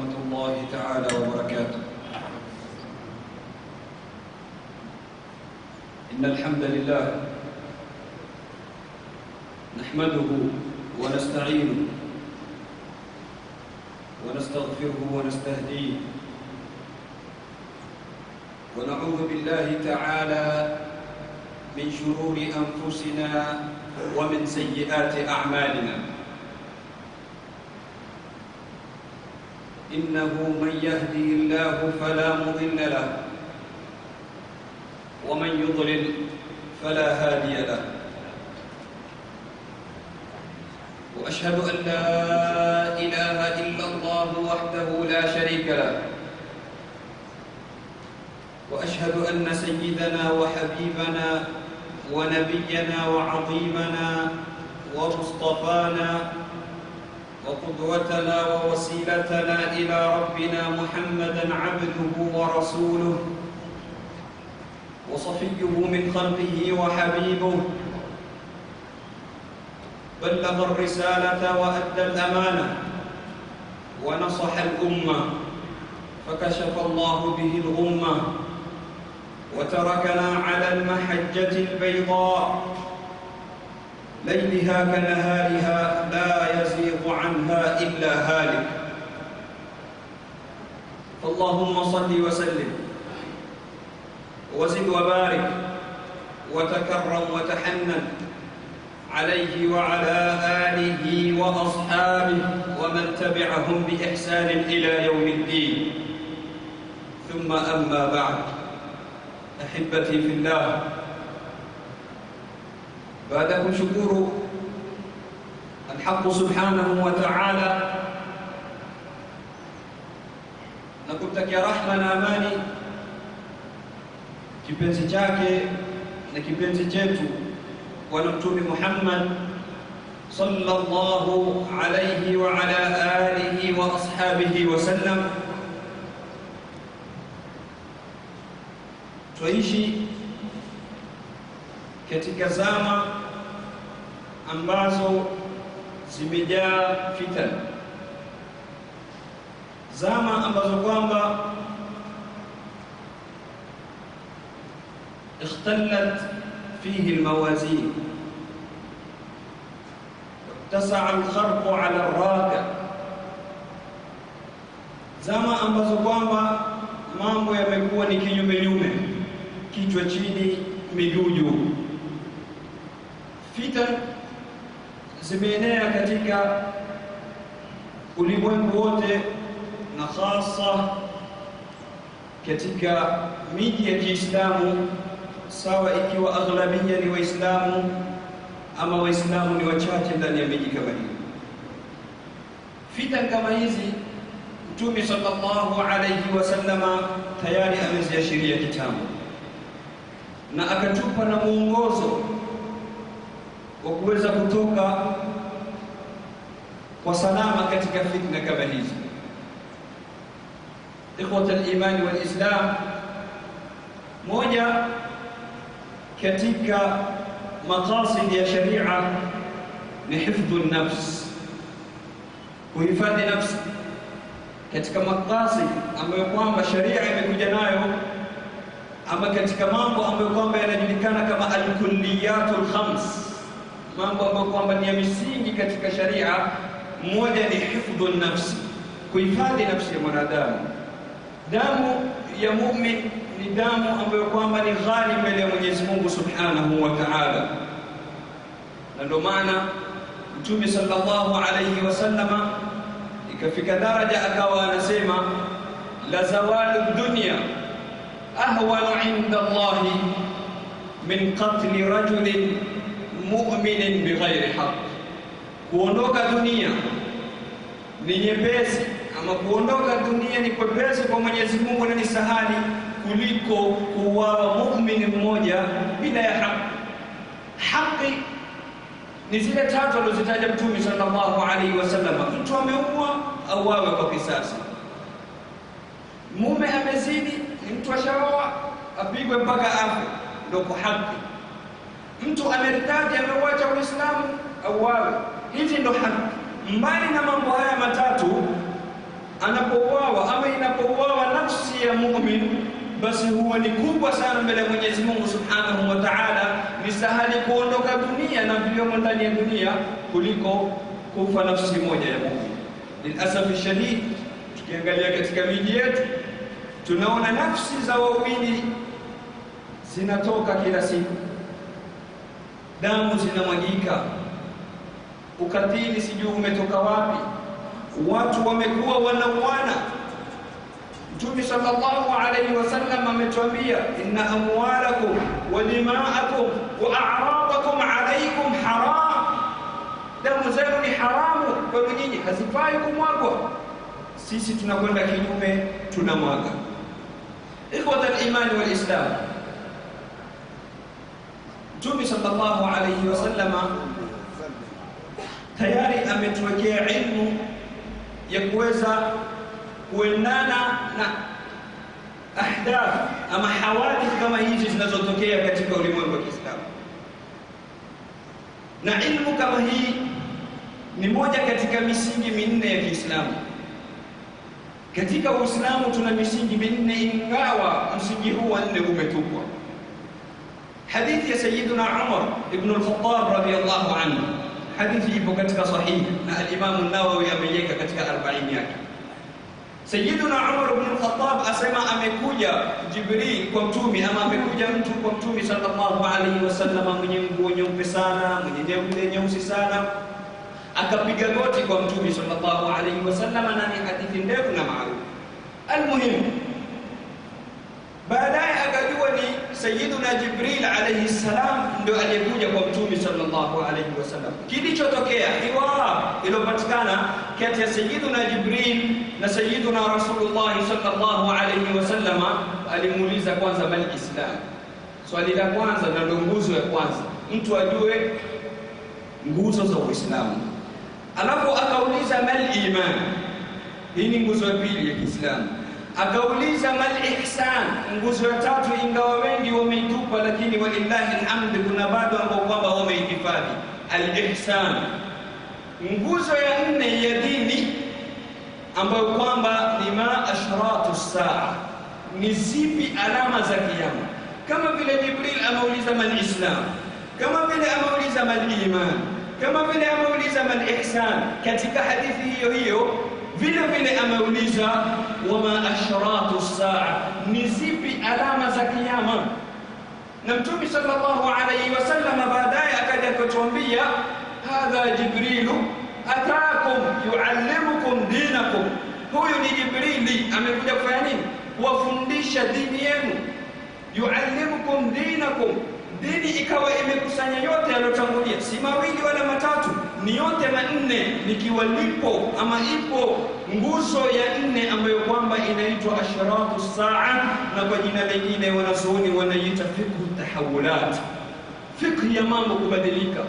ورحمة الله تعالى وبركاته. إن الحمد لله نحمده ونستعينه ونستغفره ونستهديه، ونعوذ بالله تعالى من شرور أنفسنا ومن سيئات أعمالنا. إنه من يهده الله فلا مضل له ومن يضلل فلا هادي له، وأشهد أن لا إله إلا الله وحده لا شريك له، وأشهد أن سيدنا وحبيبنا ونبينا وعظيمنا ومصطفانا وقدوتنا ووسيلتنا إلى ربنا محمدًا عبده ورسوله وصفيه من خلقه وحبيبه، بلغ الرسالة وأدى الأمانة ونصح الأمة، فكشف الله به الغمة وتركنا على المحجة البيضاء ليلها كنهارها لا يزيغ عنها إلا هالك. فاللهم صل وسلم وزد وبارك وتكرم وتحنن عليه وعلى آله وأصحابه ومن تبعهم بإحسان إلى يوم الدين. ثم أما بعد، أحبتي في الله، baada ya kumshukuru Alhaq subhanahu wa ta'ala na kumtakia rahma na amani kipenzi chake na kipenzi chetu Bwana Mtume Muhammad sallallahu alayhi wa ala alihi wa ashabihi wa sallam, tuishi katika zama ambazo zimejaa fitna, zama ambazo kwamba ikhtallat fihi almawazin wattasaa alkharqu ala arraka, zama ambazo kwamba mambo yamekuwa ni kinyume nyume, kichwa chini miguu juu. Fitan zimeenea katika ulimwengu wote na hasa katika miji ya Kiislamu, sawa ikiwa aghlabia ni Waislamu ama Waislamu ni wachache ndani ya miji kama hiyo. Fitan kama hizi Mtume sallallahu alayhi wasallama tayari ameziashiria kitambo na akatupa na muongozo wa kuweza kutoka kwa salama katika fitna kama hizi. Ikhwata al-iman wal-Islam, moja katika maqasid ya sharia ni hifdhu an-nafs, kuhifadhi nafsi. Katika maqasid ambayo kwamba sharia imekuja nayo, ama katika mambo ambayo kwamba yanajulikana kama al-kulliyatul khams, mambo ambayo kwamba ni ya misingi katika sharia, moja ni hifdhu nafsi, kuhifadhi nafsi ya mwanadamu. Damu ya mu'min ni damu ambayo kwamba ni ghali mbele ya Mwenyezi Mungu Subhanahu wa Ta'ala, na ndio maana Mtume sallallahu alayhi wasallama ikafika daraja akawa anasema la zawalu dunya ahwanu inda Allahi min qatli rajulin mu'minin bighairi haqq. Kuondoka dunia ni nyepesi, ama kuondoka dunia ni kwepesi kwa Mwenyezi Mungu na ni sahali kuliko kuuawa muumini mmoja bila ya haki. Haki ni zile tatu alizozitaja Mtume sallallahu alaihi wasallam: mtu ameua auawe kwa kisasi, mume amezini, ni mtu ashaoa, apigwe mpaka afe, ndio kwa haki. Mtu ameritadi, ameuacha Uislamu, auawe. Hizi ndo haki. Mbali na mambo haya matatu, Anapouawa ama inapouawa nafsi ya mu'min, basi huwa ni kubwa sana mbele ya Mwenyezi Mungu Subhanahu wa Ta'ala. Ni sahali kuondoka dunia na vilivyomo ndani ya dunia kuliko kufa nafsi moja ya mu'min. Lilasafi shadid, tukiangalia katika miji yetu tunaona nafsi za waumini zinatoka kila siku, damu zinamwagika, ukatili sijui umetoka wapi, watu wamekuwa wanauana. Mtume sallallahu alayhi wasallam ametuambia, inna amwalakum wa dima'akum wa a'radakum alaykum haram, damu zenu ni haramu kwa nyinyi, hazifai kumwagwa. Sisi tunakwenda kinyume, tunamwaga. Ikhwata al-iman wal Islam, Mtume sallallahu alayhi wasallam tayari ametuwekea ilmu ya kuweza kuendana na ahdath ama hawadith kama hizi zinazotokea katika ulimwengu wa Kiislamu. Na ilmu kama hii ni moja katika misingi minne ya Kiislamu. Katika Uislamu tuna misingi minne, ingawa msingi huu wa nne umetupwa. Hadithi ya Sayyiduna Umar ibn al-Khattab radhiyallahu anhu, hadithi ipo katika sahihi na al-Imam an-Nawawi ameiweka katika 40 yake. Sayyiduna Umar ibn al-Khattab asema amekuja Jibril kwa Mtume, ama amekuja mtu kwa Mtume sallallahu alayhi wasallam mwenye nguo nyeupe sana, mwenye ndevu nyeusi sana, akapiga goti kwa Mtume sallallahu alayhi wasallam, na ni hadithi ndefu na maarufu. Almuhimu, baadaye akajua ni Sayyiduna Jibril alayhi salam ndio aliyekuja kwa Mtume sallallahu alayhi wasallam. Kilichotokea hiwara iliyopatikana kati ya Sayyiduna Jibril na Sayyiduna Rasulullah sallallahu alayhi wasallam, alimuuliza kwanza mal Islam. Swali la kwanza na ndio nguzo ya kwanza, mtu ajue nguzo za Uislamu. Alafu akauliza mal iman, hii ni nguzo ya pili ya Kiislamu. Akauliza mal ihsan, nguzo ya tatu, ingawa wengi wameitupa, lakini walillahi alhamd kuna bado ambao kwamba wameihifadhi al-ihsan. Nguzo ya nne ya dini ambayo kwamba ni ma ashratu saa, ni zipi alama za kiyama. Kama vile Jibril ameuliza mal islam, kama vile ameuliza mal iman, kama vile ameuliza mal ihsan, katika hadithi hiyo hiyo vile vile ameuliza wama ashratu saa, ni zipi alama za kiyama. Na Mtume sallallahu alayhi wasallam baadaye akaja kutuambia, hadha Jibrilu ataakum yuallimukum dinakum, huyu ni Jibrili amekuja kufanya nini? Kuwafundisha dini yenu. Yuallimukum dinakum, dini ikawa imekusanya yote yaliyotangulia, si mawili wala matatu, ni yote manne, nikiwa lipo ama ipo nguzo ya nne ambayo kwamba inaitwa ashratu saa, na kwa jina lingine wanazuoni wanaiita fiqhu tahawulat, fiqh ya mambo kubadilika.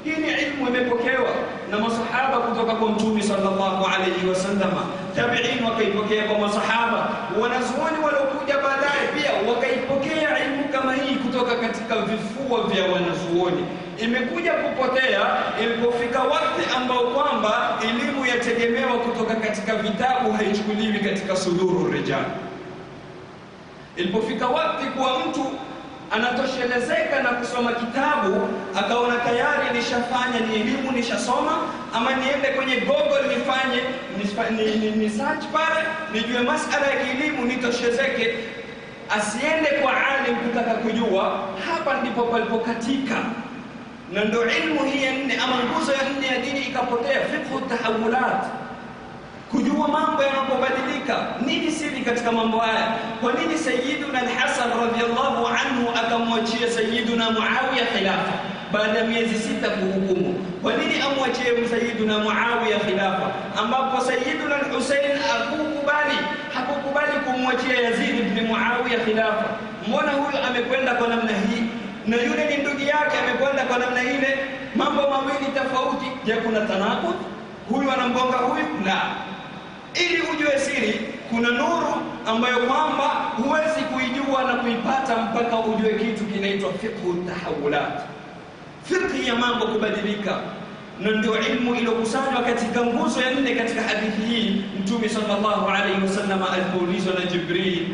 Hii ni ilmu imepokewa na masahaba kutoka kwa Mtume sallallahu alayhi wasallam, tabi'in wakaipokea kwa masahaba, wanazuoni waliokuja baadaye pia wakaipokea ilmu kama hii kutoka katika vifua vya wanazuoni. Imekuja kupotea ilipofika wakati ambao kwamba elimu yategemewa kutoka katika vitabu, haichukuliwi katika suduru rijal. Ilipofika wakati kuwa mtu anatoshelezeka na kusoma kitabu, akaona tayari nishafanya, ni elimu nishasoma, ama niende kwenye Google nifanye ni search pale nijue masala ya kielimu nitoshezeke, asiende kwa alim kutaka kujua. Hapa ndipo palipokatika, na ndo ilmu hii ya nne ama nguzo ya nne ya dini ikapotea, fiqhu tahawulat, kujua mambo yanapobadilika. Nini siri katika mambo haya? Kwa nini Sayyiduna al-Hasan radhiyallahu anhu akamwachia Sayyiduna Muawiya khilafa baada ya miezi 6 kuhukumu? Kwa nini amwachie Sayyiduna Muawiya khilafa ambapo Sayyiduna al-Husayn hakukubali kumwachia Yazid ibn Muawiya khilafa? Mbona huyu amekwenda kwa namna hii na yule ni ndugu yake amekwenda kwa namna ile? Mambo mawili tofauti. Je, kuna tanakud? Huyu anamgonga huyu? La. Ili ujue siri, kuna nuru ambayo kwamba huwezi kuijua na kuipata mpaka ujue kitu kinaitwa fiqhu tahawulat, fiqhi ya mambo kubadilika. Na ndio ilmu iliyokusanywa katika nguzo ya nne katika hadithi hii. Mtume sallallahu alayhi wasallam alipoulizwa na Jibril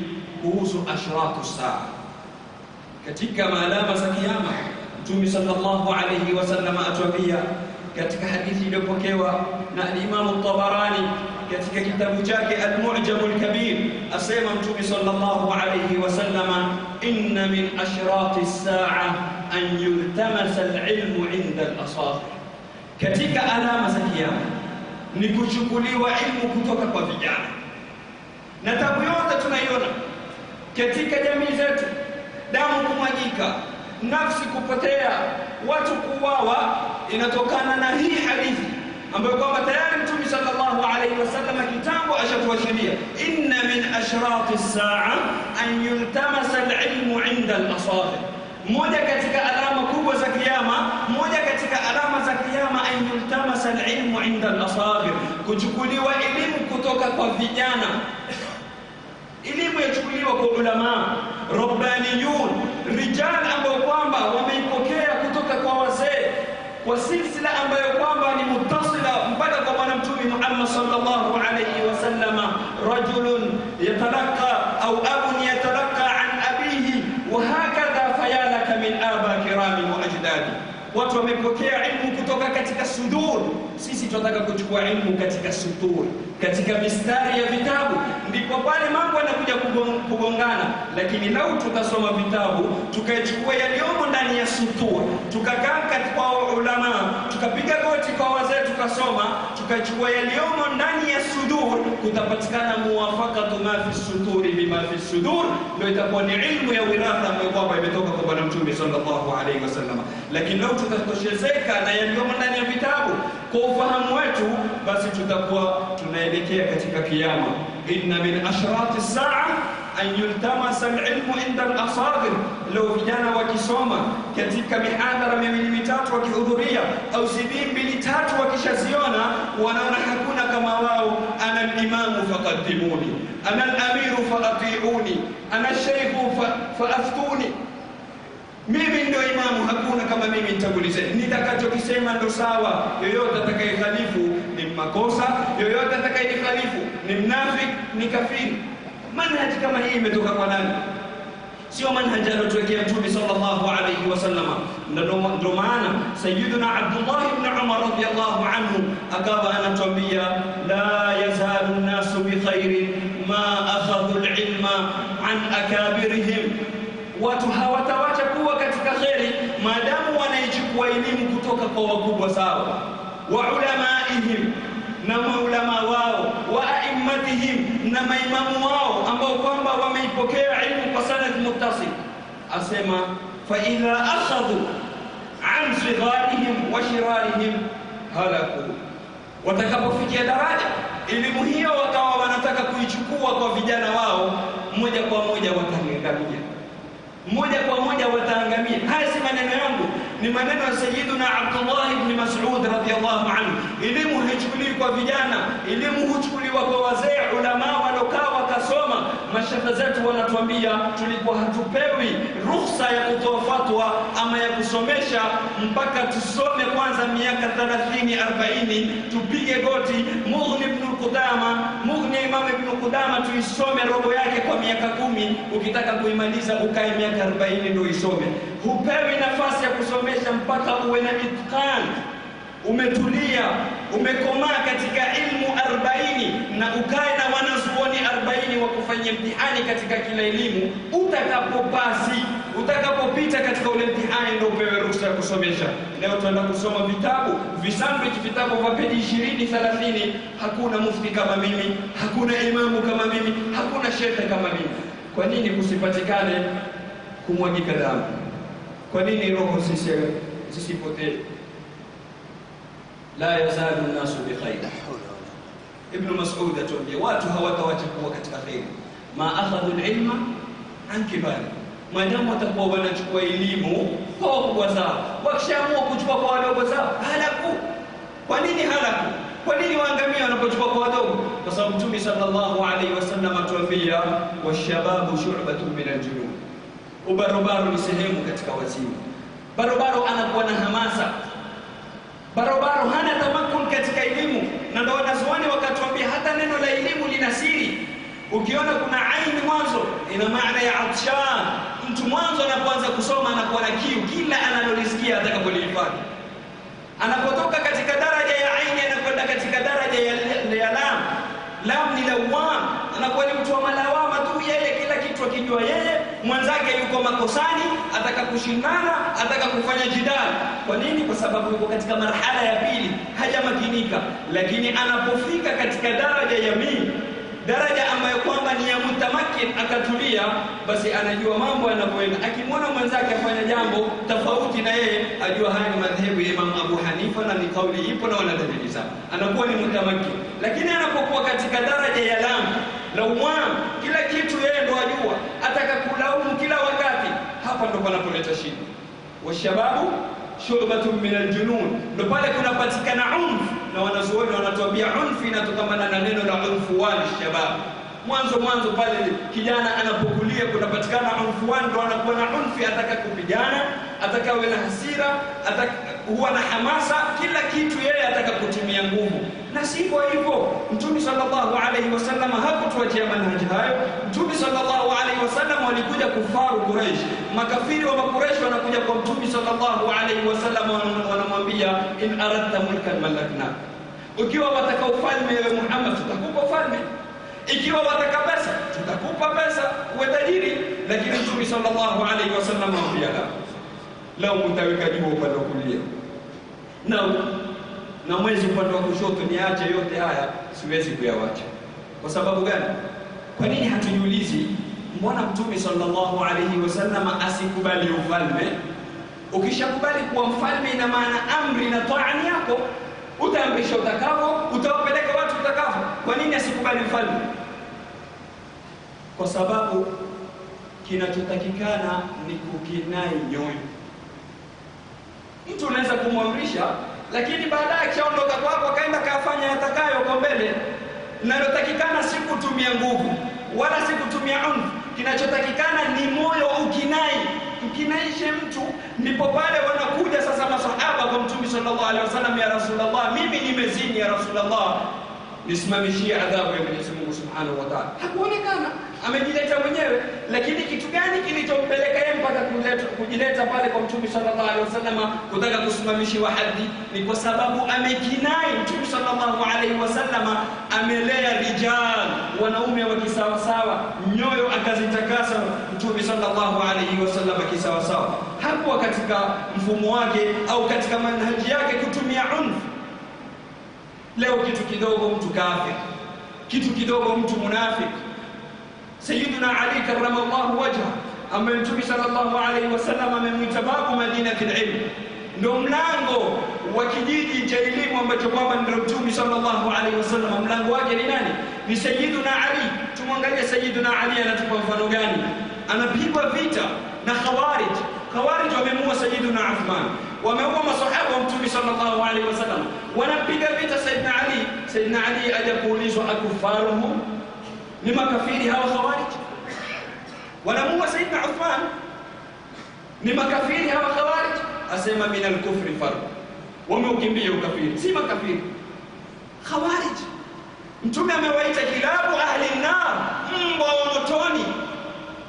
kuhusu ashratu saa, katika maalama za kiyama, Mtume sallallahu alayhi wasallam atuambia katika hadithi iliyopokewa na al-Imam Tabarani katika kitabu chake Al-Mu'jam al-Kabir, asema Mtume sallallahu alayhi wasallam, inna min ashrati as-sa'a an yultamasa al-ilmu 'inda al-asaghir. Katika alama za kiyama ni kuchukuliwa ilmu kutoka kwa vijana. Na tabu yote tunaiona katika jamii zetu, damu kumwagika, nafsi kupotea, watu kuuawa, inatokana na hii hadithi ambayo kwamba tayari Mtume sallallahu alayhi wasallam kitambo ashatuashiria, inna min ashrati as-sa'a an yultamasa al-ilmu 'inda al-asaghir. Moja katika alama kubwa za kiyama, moja katika alama za kiyama, an yultamasa al-ilmu 'inda al-asaghir, kuchukuliwa elimu kutoka kwa vijana. Elimu yachukuliwa kwa ulama rabbaniyun, rijal ambao kwamba wameipokea kutoka kwa wazee kwa silsila ambayo kwamba ni muttasila mpaka kwa Bwana Mtume Muhammad sallallahu alayhi wasallama. Rajulun yatalaka au abun yatalaka an abihi wa hakadha fayalaka min aba kirami wa ajdadi. Watu wamepokea ilmu kutoka katika sudur. Sisi tunataka kuchukua ilmu katika sutur, katika mistari ya vitabu, ndipo pale mambo yanakuja kugongana. Lakini lau tutasoma vitabu tukaichukua yaliyomo ndani ya sutur, tukakaa kwa ulama, tukapiga goti kwa wazee, tukasoma, tukaichukua yaliyomo ndani ya sudur, kutapatikana muwafaqatu ma fi suturi bima fi sudur, ndio itakuwa ni ilmu ya wiratha ambayo kwamba imetoka kwa Bwana Mtume sallallahu alaihi wasallam. Lakini lau tutatoshezeka na yaliyomo ndani ya vitabu kwa ufahamu wetu, basi tutakuwa tunaelekea katika kiyama. Inna min ashrati saa an yultamasa alilmu inda al-asaghir. Leo vijana wakisoma katika mihadhara miwili mitatu wakihudhuria, au CD mbili tatu wakishaziona, wanaona hakuna kama wao. Ana al-imamu faqaddimuni, ana al-amiru faati'uni, ana sheikhu faaftuni. Mimi ndio imamu, hakuna kama mimi, nitangulizeni, nitakachokisema ndo sawa. Yoyote atakayehalifu ni makosa, yoyote atakayehalifu ni mnafiki, ni kafiri. Manhaji kama hii imetoka kwa nani? Sio manhaji aliyotuwekea Mtume sallallahu alayhi wasallam. Ndio maana Sayyiduna Abdullah ibn Umar radhiyallahu anhu akawa anatuambia, la yazalu an-nasu bi khairin ma akhadhu al-ilma an akabirihim. Watu hawatawacha kuwa katika kheri maadamu wanaichukua elimu kutoka kwa wakubwa zao, wa ulamaihim, na maulama wao, wa aimmatihim, na maimamu wao ambao kwamba wameipokea ilmu kwa sanad muttasil. Asema fa idha akhadhu an sigharihim wa shirarihim halaku, watakapofikia daraja elimu hiyo wakawa wanataka kuichukua kwa vijana wao, moja kwa moja wataangamia, moja kwa moja wataangamia. Haya si maneno yangu, ni maneno ya Sayyiduna Abdullah ibn Mas'ud radhiyallahu anhu. Elimu haichukuliwi kwa vijana, elimu huchukuliwa kwa wazee, ulama walokaa wakasoma. Mashaikh zetu wanatuambia tulikuwa hatupewi ruhusa ya kutoa fatwa ama ya kusomesha mpaka tusome kwanza miaka 30 40, tupige goti Mughni ibn Qudama, Mughni Imam ibn Qudama, tuisome robo yake kwa miaka 10. Ukitaka kuimaliza ukae miaka 40 ndio isome. Hupewi nafasi ya kusomesha mpaka uwe na itqan, umetulia, umekomaa katika ilmu 40, na ukae na wanazuoni 40 wa kufanyia mtihani katika kila elimu. Utakapopasi, utakapopita katika ule mtihani ndio upewe ruhusa ya kusomesha. Leo tunaenda kusoma vitabu visandwich, vitabu vya peji 20 30. Hakuna mufti kama mimi, hakuna imamu kama mimi, hakuna shekhe kama mimi. Kwa nini kusipatikane kumwagika damu? Kwa nini roho zisipotee? La yazalu nnasu bi khair. Ibn Mas'ud atuambia watu hawatawacha kuwa katika khair ma akhadhu al-ilma an kibari, maadamu watakuwa wanachukua elimu kwa wakubwa zao. Wakishaamua kuchukua kwa wadogo zao, halaku. Kwa nini halaku? Kwa nini waangamia wanapochukua kwa wadogo? Kwa sababu Mtume sallallahu alaihi wasallam atuambia, washababu shu'batun min al-junun, ubarobaro ni sehemu katika wazimu. Barobaro anakuwa na hamasa, Barobaro hana tamakun katika elimu. Na ndio wanazuoni wakatuambia hata neno la elimu lina siri. Ukiona kuna aini mwanzo, ina maana ya atshan. Mtu mwanzo anapoanza kusoma anakuwa na kiu, kila analolisikia ataka kulihifadhi. Anapotoka katika daraja ya aini anakwenda katika daraja ya lam. Lam ni lawam, anakuwa ni mtu wa malawama tu, yeye kila kitu akijua yeye, mwenzake yuko makosani, ataka kushindana, ataka kufanya jidal. Kwa nini? Kwa sababu yuko katika marhala ya pili, hajamakinika. Lakini anapofika katika daraja ya mim, daraja ambayo kwamba ni ya mutamakin, akatulia, basi anajua mambo yanavyoenda. Akimwona mwenzake afanya jambo tofauti na yeye, ajua haya ni madhehebu ya Imam Abu Hanifa na ni kauli ipo na wanadalili zao, anakuwa ni mutamakin. Lakini anapokuwa katika daraja ya lam, lawam, kila kitu yeye ndo ajua, ataka kulaumu kila wakati, hapa ndo panapoleta shida. Washababu shubatun min aljunun, ndo pale kunapatikana unf. Na wanazuoni wanatuambia unf inatokana na neno la unfuwan shabab. Mwanzo mwanzo pale kijana anapokulia kunapatikana unfuwan, ndo anakuwa na unfi, ataka kupigana, ataka awe na hasira, ataka huwa na hamasa, kila kitu yeye ataka kutumia nguvu. Na sivyo hivyo, Mtume sallallahu alaihi wasallam hakutuachia manhaji hayo. Mtume sallallahu alaihi wasallam walikuja kufaru Quraysh, makafiri wa Quraysh wanakuja kwa Mtume sallallahu alaihi wasallam wanamwambia, in aradta mulkan malakna, ukiwa wataka ufalme ewe Muhammad tutakupa ufalme, ikiwa wataka pesa tutakupa pesa, uwe tajiri. Lakini Mtume sallallahu alaihi wasallam anamwambia, la, lau mtaweka jua upande wa kulia na mwezi upande wa kushoto, niache yote haya, siwezi kuyawacha. Kwa sababu gani? Kwa nini hatujiulizi mbona Mtume sallallahu alaihi wasallam asikubali ufalme? Ukishakubali kuwa mfalme, ina maana amri na taani yako, utaamrisha utakavyo, utawapeleka watu utakavyo. Kwa nini asikubali mfalme? Kwa sababu kinachotakikana ni kukinai nyoyo. Mtu unaweza kumwamrisha, lakini baadaye akishaondoka kwako akaenda kafanya atakayo kwa mbele. Linalotakikana si kutumia nguvu wala si kutumia unfu, kinachotakikana ni moyo ukinai. Ukinaishe mtu, ndipo pale wanakuja sasa masahaba kwa Mtume sallallahu alaihi wasallam, ya Rasulullah, mimi nimezini, ya Rasulullah, nisimamishie adhabu ya Mwenyezi Mungu Subhanahu wa Ta'ala. Hakuonekana, amejileta mwenyewe. Lakini kitu gani kilichompeleka yeye mpaka kujileta pale kwa Mtume sallallahu alaihi wasallam kutaka kusimamishiwa hadhi? Ni kwa sababu amekinai. Mtume sallallahu alaihi wasallam amelea rijal, wanaume wa kisawasawa, nyoyo akazitakasa Mtume sallallahu alaihi wasallam kisawasawa. Hakuwa katika mfumo wake au katika manhaji yake kutumia unf. Leo kitu kidogo mtu kafir, kitu kidogo mtu munafiki. Sayyiduna Ali karramallahu wajha, ambaye Mtume sallallahu alaihi wasallam amemwita babu madinatil ilm, ndio mlango wa kijiji cha elimu ambacho kwamba ndio Mtume sallallahu alaihi wasallam mlango wake ni nani? Ni Sayyiduna Ali. Tumwangalie Sayyiduna Ali anatupa mfano gani? Anapigwa vita na Khawarij. Khawarij wamemuua Sayyiduna Uthman, wameua masahaba wa Mtume sallallahu alaihi wasallam, wanampiga vita Sayyidina Ali. Sayyidina Ali aja kuulizwa, akufaruhum, ni makafiri hawa Khawarij? Wanamuua Sayyidina Uthman, ni makafiri hawa Khawarij? Asema min al-kufri farq, wameukimbia ukafiri, si makafiri Khawarij. Mtume amewaita kilabu ahli nar, mbwa wa motoni,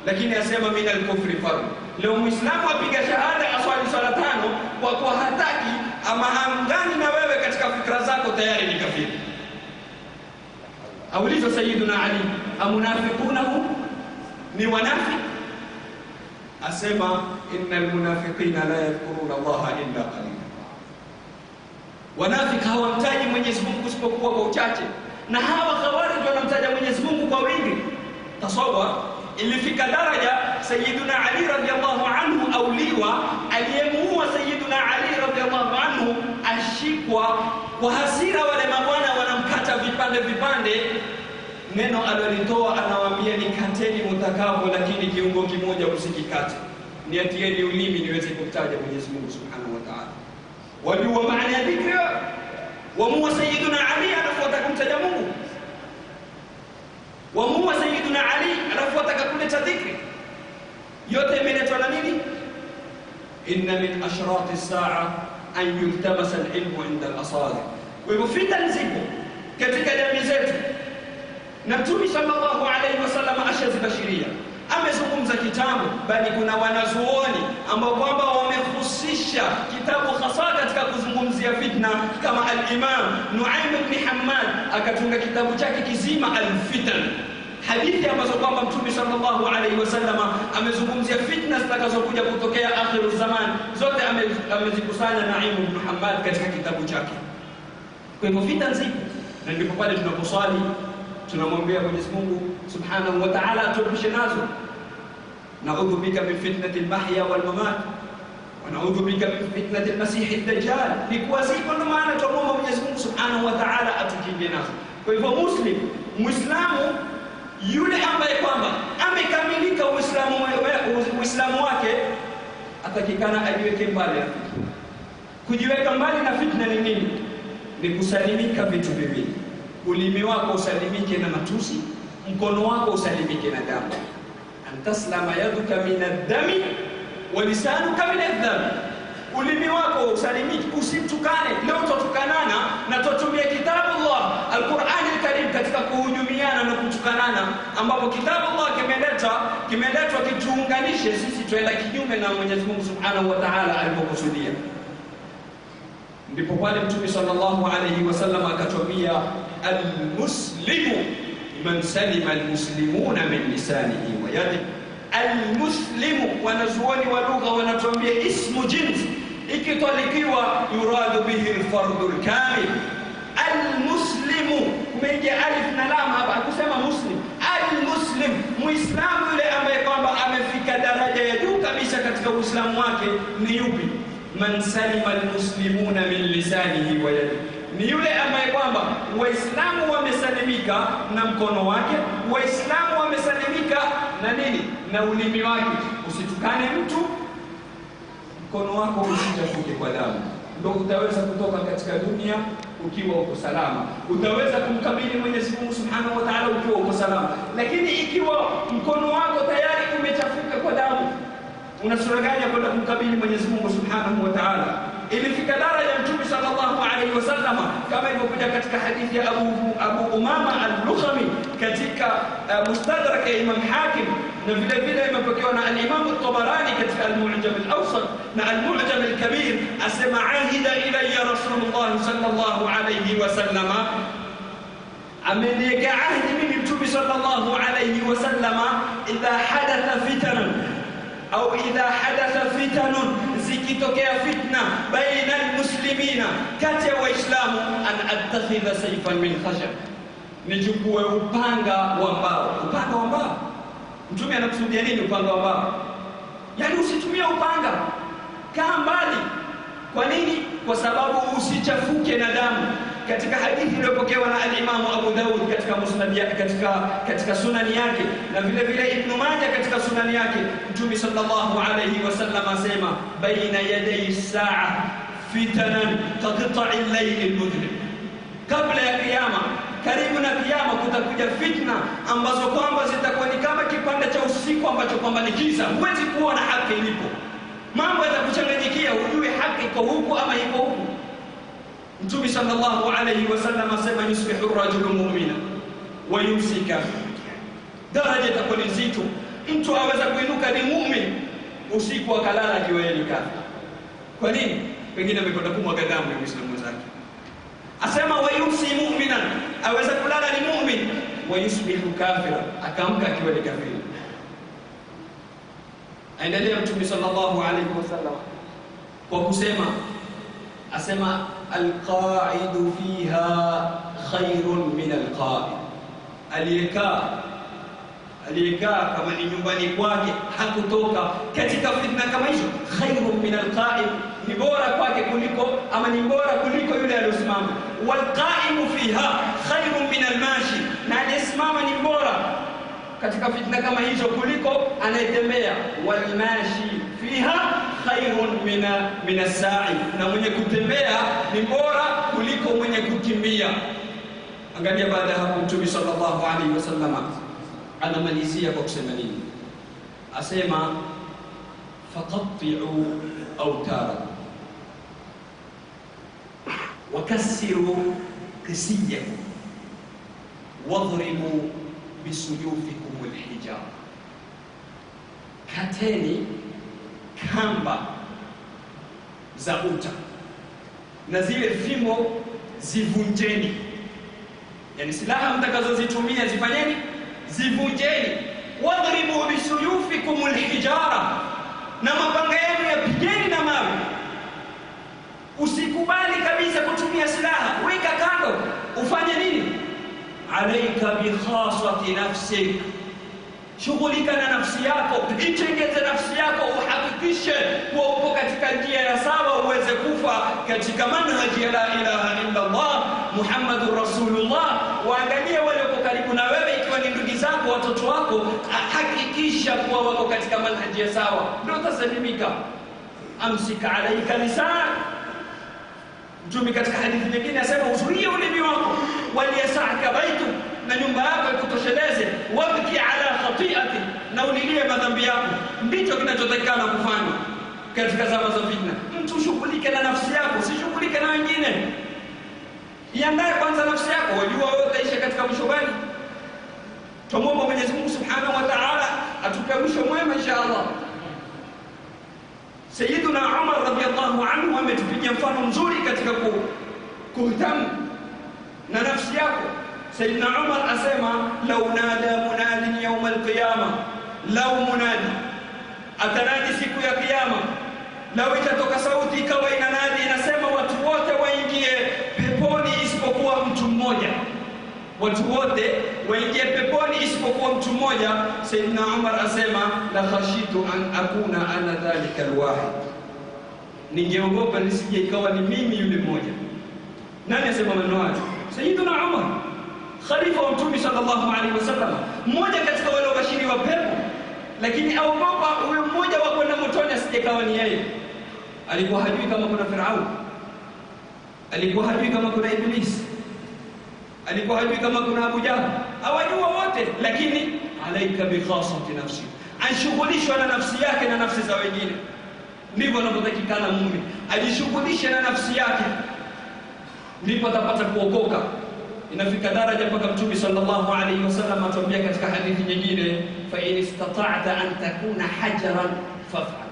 lakini asema min al-kufri farq. Leo Muislamu apiga shahada aswali swala tano, kwa kuwa hataki ama haungani na wewe katika fikra zako, tayari ni kafiri. Aulizwa Sayyiduna Ali, amunafiqunahum, ni wanafiki? Asema innal munafiqina la yadhkuruna Allaha illa qalila, wanafiki hawamtaji Mwenyezi Mungu isipokuwa kwa uchache, na hawa Khawarij wanamtaja Mwenyezi Mungu kwa wingi. Tasawwa ilifika daraja Sayyiduna Ali radhiyallahu anhu auliwa, aliyemuua Sayyiduna Ali radhiyallahu anhu ashikwa kwa hasira, wale mabwana wanamkata vipande vipande. Neno alilitoa anawaambia, nikateni mtakavyo, lakini kiungo kimoja msikikate, niatieni ulimi niweze kumtaja Mwenyezi Mungu Subhanahu wa Ta'ala. Wajua maana ya dhikri? Wamuua Sayyiduna Ali alafu atakumtaja Mungu. Wamuua Sayyiduna Ali alafu atakakuleta dhikri. Yote imeletwa na nini? Inna min ashrati saa an yultamasa alilmu inda al-asaghir. Kwa hivyo fitan zipo katika jamii zetu, na Mtume sallallahu alaihi wasallam ashazibashiria, amezungumza kitabu, bali kuna wanazuoni ambao kwamba wamehusisha kitabu hasa katika kuzungumzia fitna, kama al-Imam Nuaim ibn Hammad akatunga kitabu chake kizima Al-Fitan, hadithi ambazo kwamba Mtume sallallahu alaihi wasallam amezungumzia fitna zitakazokuja kutokea akhiru zaman, zote amezikusanya Nuaim ibn Hammad katika kitabu chake. Kwa hivyo fitna zipo, na ndipo pale tunaposwali tunamwambia Mwenyezi Mungu Subhanahu wa Ta'ala atuepushe nazo. Naudhu bika min fitnati al-mahya wal mamat wa naudhu bika min fitnati al-masih ad-dajjal. Ni kuwa zipo, ndio maana tuomba Mwenyezi Mungu Subhanahu wa Ta'ala atukinge nazo. Kwa hivyo muslim, Muislamu yule ambaye kwamba amekamilika Uislamu wake atakikana ajiweke mbali na fitna. Kujiweka mbali na fitna ni nini? Ni kusalimika vitu viwili. Ulimi wako usalimike na matusi, mkono wako usalimike na damu. Antaslama yaduka min ad-dami wa lisanuka min adh-dhambi. Ulimi wako usalimike, usitukane. Leo tutukanana na tutumie kitabu Allah Al-Qur'an Al-Karim katika kuhujumiana na kutukanana, ambapo kitabu Allah kimeletwa kituunganishe sisi, tuenda kinyume na Mwenyezi Mungu Subhanahu wa Ta'ala alipokusudia. Ndipo pale Mtume sallallahu alayhi wasallam akatwambia, al-muslimu man salima al-muslimuna min lisanihi wa yadihi. Al-muslimu, wanazuoni wa lugha wanatuambia ismu jins ikitalikiwa yuradu bihi al-fardu al-kamil. Al-muslimu, kumeingia alif na lam hapa, hakusema muslim. Al-muslim, muislamu yule ambaye kwamba amefika daraja ya juu kabisa katika Uislamu wake ni yupi? Man salima al-muslimuna min lisanihi wa yadihi, ni yule ambaye kwamba Waislamu wamesalimika na mkono wake, Waislamu wamesalimika na nini? Na ulimi wake. Usitukane mtu, mkono wako usichafuke kwa damu, ndio utaweza kutoka katika dunia ukiwa uko salama, utaweza kumkabili Mwenyezi Mungu Subhanahu wa Ta'ala ukiwa uko salama. Lakini ikiwa mkono wako tayari umechafuka kwa damu, una sura gani ya kwenda kumkabili Mwenyezi Mungu Subhanahu wa Ta'ala? Ilifika daraja Mtume sallallahu alaihi wasallam, kama ilivyokuja katika hadithi ya Abu Umama al-Lukhami katika Mustadrak ya Imam Hakim, na vile vile imepokewa na al-Imam at-Tabarani katika al-Mu'jam al-Awsat na al-Mu'jam al-Kabir, asema ahida ilayya Rasulullah sallallahu alaihi wasallam, ameniweka ahdi mimi Mtume sallallahu alaihi wasallam, idha hadatha fitanun au idha hadatha fitanun, zikitokea fitna baina almuslimina, kati ya Waislamu, an attakhidha sayfan min khashab, nichukue upanga wa mbao. Upanga wa mbao, Mtume anakusudia nini upanga wa mbao? Yaani usitumie upanga, kaa mbali. Kwa nini? Kwa sababu usichafuke na damu. Katika hadithi iliyopokewa na al-Imam Abu Daud katika musnad yake, katika sunani yake, na vile vile Ibn Majah katika sunani yake, Mtume sallallahu alayhi wasallam asema baina yaday saa fitanan kaqita'i al-layl al-mudhlim, kabla ya kiyama, karibu na kiyama kutakuja fitna ambazo kwamba zitakuwa ni kama kipande cha usiku ambacho kwamba ni giza, huwezi kuona haki ilipo, mambo yatakuchanganyikia, hujui haki iko huku ama iko huku. Mtume sallallahu alayhi wasallam asema yusbihu rajulu mu'mina wa yumsi kafira. Daraja itakuwa ni nzito, mtu aweza kuinuka ni mu'min, usiku akalala akiwa yeye ni kafir. Kwa nini? Pengine amekwenda kumwaga damu ya Muislamu mwenzake. Asema wa yumsi mu'minan, aweza kulala ni mu'min, wa yusbihu kafira, akaamka akiwa ni kafiri. Aendelea Mtume sallallahu alayhi wasallam kwa kusema, asema alqa'idu fiha khairun min alqa'id, aliyekaa kama ni nyumbani kwake hakutoka katika fitna kama hizo, khairun min alqa'id, ni bora kwake kuliko, ama ni bora kuliko yule aliyosimama. Walqa'imu fiha khairun min almashi, na aliyesimama ni bora katika fitna kama hizo kuliko anayetembea. Walmashi fiha khairun min as-sa'i, na mwenye kutembea ni bora kuliko mwenye kukimbia. Angalia baada ya hapo Mtume sallallahu alaihi wasallam anamalizia kwa kusema nini? Asema faqatti'u awtarakum, Wakassiru qisiyakum wadhribu bisuyufikum alhijara, kateni kamba za uta na zile fimbo zivunjeni. Yani silaha mtakazozitumia zifanyeni, zivunjeni. Wadhribu bisuyufikum alhijara, na mapanga yenu yapigeni na mawe. Usikubali kabisa kutumia silaha, weka kando. Ufanye nini? Alaika bikhasati nafsik, shughulika na nafsi yako, itengeze nafsi yako, uhakikishe kuwa upo katika njia ya sawa, uweze kufa katika manhaji ya la ilaha illa Allah Muhammadur Rasulullah. Waangalie wale wako karibu na wewe, ikiwa ni ndugu zako, watoto wako, hakikisha kuwa wako katika manhaji ya sawa, ndio utasalimika. Amsik alaika lisan. Mtume katika hadithi nyingine asema uzuie ulimi wako, waliyasaka baitu, na nyumba yako ikutosheleze, wabki ala khati'ati, na ulilie madhambi yako. Ndicho kinachotakikana kufanywa katika zama za fitna. Mtu shughulike na nafsi yako, usishughulike na wengine. Iandae kwanza nafsi yako, wajua wewe utaisha katika mwisho gani. Tumuombe Mwenyezi Mungu Subhanahu wa Ta'ala atupe mwisho mwema insha Allah. Sayyiduna Umar radhiyallahu anhu ametupigia mfano mzuri katika kuhtamu na nafsi yako. Sayyidina Umar asema lau nada munadin yawm alqiyama, lau munadi atanadi siku ya kiyama, lau itatoka sauti ikawa inanadi inasema watu wote waingie peponi isipokuwa mtu mmoja, watu wote waingie peponi isipokuwa mtu mmoja. Sayyidina Umar asema la khashitu an akuna ana dhalika alwahid, ningeogopa nisije ikawa ni mimi yule mmoja. Nani asema maneno hayo? Sayyidina Umar, khalifa wa Mtume sallallahu alaihi wasallam, mmoja katika wale wabashiri wa pepo, lakini aogopa huyo mmoja wa kwenda motoni asije kawa ni yeye. Alikuwa hajui kama kuna Firaun, alikuwa hajui kama kuna Iblis, alikuwa hajui kama kuna Abu Jahl, hawajua wote, lakini alaika bi khasati nafsi, anshughulishwa na nafsi yake na nafsi za wengine. Ndivyo anavyotakikana muumini, ajishughulishe na nafsi yake, ndipo atapata kuokoka. Inafika daraja mpaka Mtume sallallahu alaihi wasallam atuambia katika hadithi nyingine, fa in istata'ta an takuna hajaran faf'al,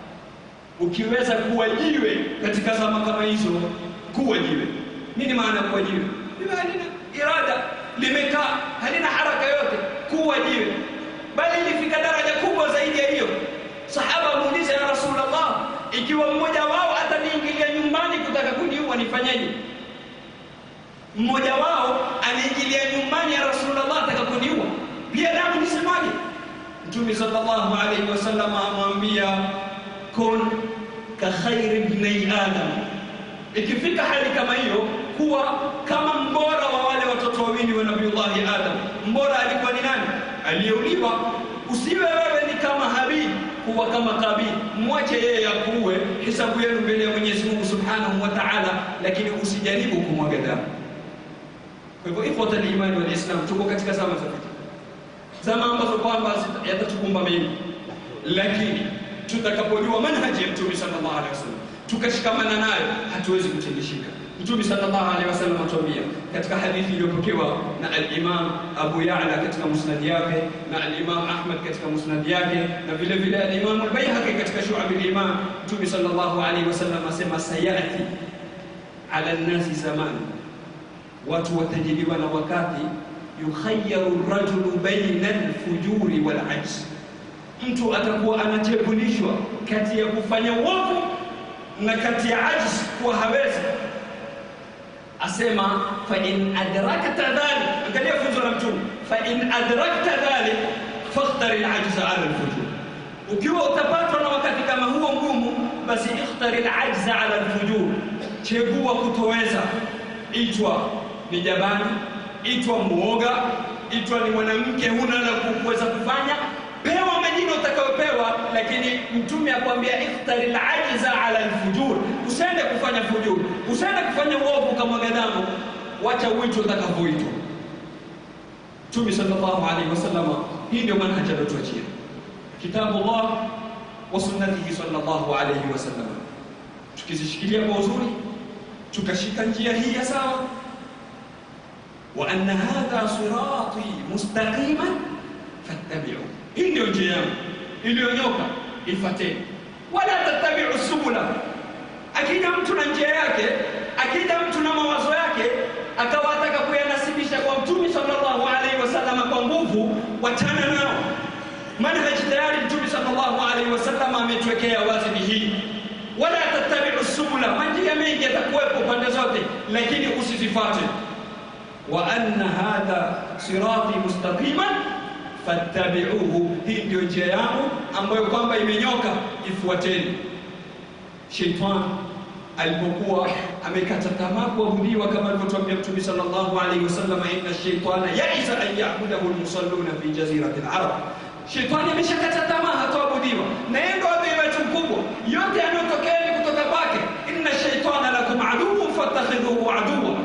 ukiweza kuwa jiwe katika zama kama hizo, kuwa jiwe. Nini maana kuwa jiwe? Bimaana irada, limekaa halina haraka yote, kuwa jiwe. Bali ilifika daraja kubwa zaidi ya hiyo. Sahaba muuliza, ya Rasulullah, ikiwa mmoja wao ataniingilia nyumbani kutaka kuniua nifanyeje? Mmoja wao aniingilia nyumbani ya Rasulullah ataka kuniua, pia damu nisemaje? Mtume sallallahu alaihi wasallam amwambia kun ka khairi ibni adam, ikifika hali kama hiyo, kuwa kama mbora wa wale watoto wawili wa Nabiullahi Adam. Mbora alikuwa ni nani? Aliyeuliwa. Usiwe wewe ni kama Habil, kuwa kama Kabil. Mwache yeye akuue, hisabu yenu mbele ya Mwenyezi Mungu Subhanahu wa Ta'ala, lakini usijaribu kumwaga damu. Kwa hivyo ikhwata al-iman wal Islam, tuko katika zama za fitna, zama ambazo kwamba yatatukumba mengi, lakini tutakapojua manhaji ya Mtume sallallahu alaihi wasallam tukashikamana nayo, hatuwezi kutingishika. Mtume sallallahu alaihi wasallam atuambia katika hadithi iliyopokewa na al-Imam Abu Ya'la katika musnad yake, na al-Imam Ahmad katika musnad yake, na vile vile al-Imam al-Baihaqi katika Shu'ab al-Iman, Mtume sallallahu alaihi wasallam asema sayati ala an-nasi zaman, watu watajiliwa na wakati, yukhayyaru ar-rajulu bayna al-fujuri wal-'ajz, mtu atakuwa anachebulishwa kati ya kufanya uovu na kati ya ajz, kuwa hawezi. Asema fa in adrakta dhalik, angalia funzo la Mtume, fa in adrakta dhalik fakhtar al-ajz ala al-fujur, ukiwa utapatwa na wakati kama huo mgumu, basi ikhtar al-ajz ala al-fujur, chagua kutoweza. Itwa ni jabani, itwa muoga, itwa ni mwanamke huna la kuweza kufanya, pewa majina utakayopewa, lakini Mtume akwambia ikhtar al-ajza ala al-fujur, usiende kufanya fujur, usiende kufanya uovu kama damu, wacha uitwe utakavyoitwa. Mtume sallallahu alaihi wasallam, hii ndio manhaji aliyotuachia, kitabullah wa sunnatihi sallallahu alaihi wasallam. Tukizishikilia kwa uzuri, Tukashika njia hii ya sawa. Wa anna hadha sirati mustaqiman fattabi'u, hii ndio njia yangu iliyonyoka, ifuateni. Wala tattabi'u subula. Akija mtu na njia yake, akija mtu na mawazo yake, akawa ataka kuyanasibisha kwa Mtume sallallahu alaihi wasallam kwa nguvu, wachana nao. Manhaji tayari Mtume sallallahu alaihi wasallam ametuwekea wazi ni hii. Wala tattabi'u subula, manjia mengi yatakuwepo pande zote, lakini usizifate. Wa anna hadha sirati mustaqiman fattabi'uhu, hii ndio njia yangu ambayo kwamba imenyoka, ifuateni. Shetani alipokuwa amekata tamaa kuabudiwa, kama alivyotuambia Mtume sallallahu alaihi wasallam, inna shaytana ya'isa an ya'budahu al-musalluna fi jazirati al-arab. Shetani ameshakata tamaa, hatoabudiwa, na yeye ndo adui wetu mkubwa. Yote yanayotokea ni kutoka kwake. Inna shaytana lakum aduwwun fattakhidhuhu aduwwa.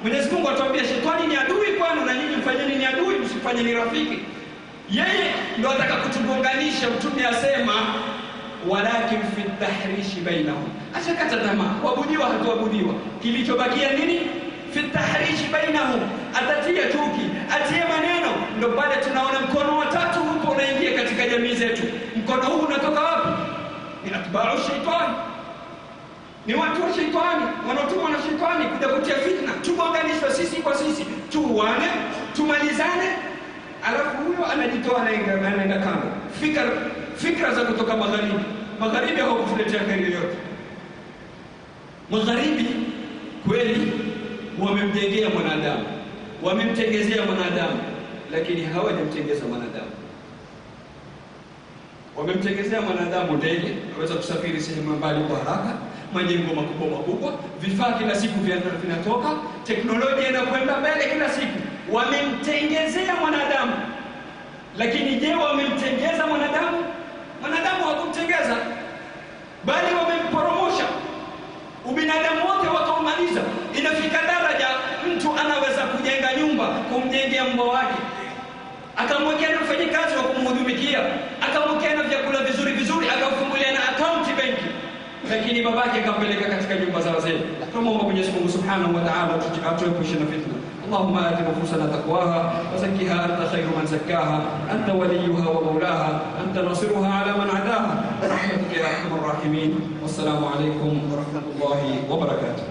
Mwenyezi Mungu atuambia shetani ni adui kwenu, na nyinyi mfanyeni ni adui, msifanye ni rafiki. Yeye ndo ataka kutugonganisha. Mtume asema walakin fi tahrishi bainahum, ashakata tamaa, kuabudiwa hatuabudiwa, kilichobakia nini? Fi tahrishi bainahum, atatia chuki, atie maneno. Ndo pale tunaona mkono wa tatu huko unaingia katika jamii zetu. Mkono huu unatoka wapi? Ni atba'u shaitani, ni watu wa shaitani wanaotumwa na shaitani kuja kutia fitna, tugonganishwe sisi kwa sisi, tuuane, tumalizane. Alafu huyo anajitoa anaenda kando. Fikra za kutoka magharibi. Magharibi hawakutuletea kheri yoyote. Magharibi kweli wamemjengea mwanadamu, wamemtengezea mwanadamu, lakini hawajamtengeza mwanadamu. Wamemtengezea mwanadamu ndege, aweza kusafiri sehemu mbali kwa haraka, majengo makubwa makubwa, vifaa kila siku vinatoka, teknolojia inakwenda mbele kila siku. Wamemtengezea mwanadamu, lakini je, wamemtengeza mwanadamu? Mwanadamu hawakumtengeza, bali wamemporomosha ubinadamu wote, wakaumaliza. Inafika daraja mtu anaweza kujenga nyumba, kumjengea mbwa wake, akamwekea na mfanyikazi wa kumhudumikia, akamwekea na vyakula vizuri vizuri, akamfungulia na akaunti benki, lakini babake akampeleka katika nyumba za wazee. Tunamwomba Mwenyezi Mungu Subhanahu wa Ta'ala atuepushe na fitna. اللهم آت نفوسنا تقواها وزكها أنت خير من زكاها، أنت وليها ومولاها، أنت ناصرها على من عداها، برحمتك يا أرحم الراحمين. والسلام عليكم ورحمة الله وبركاته.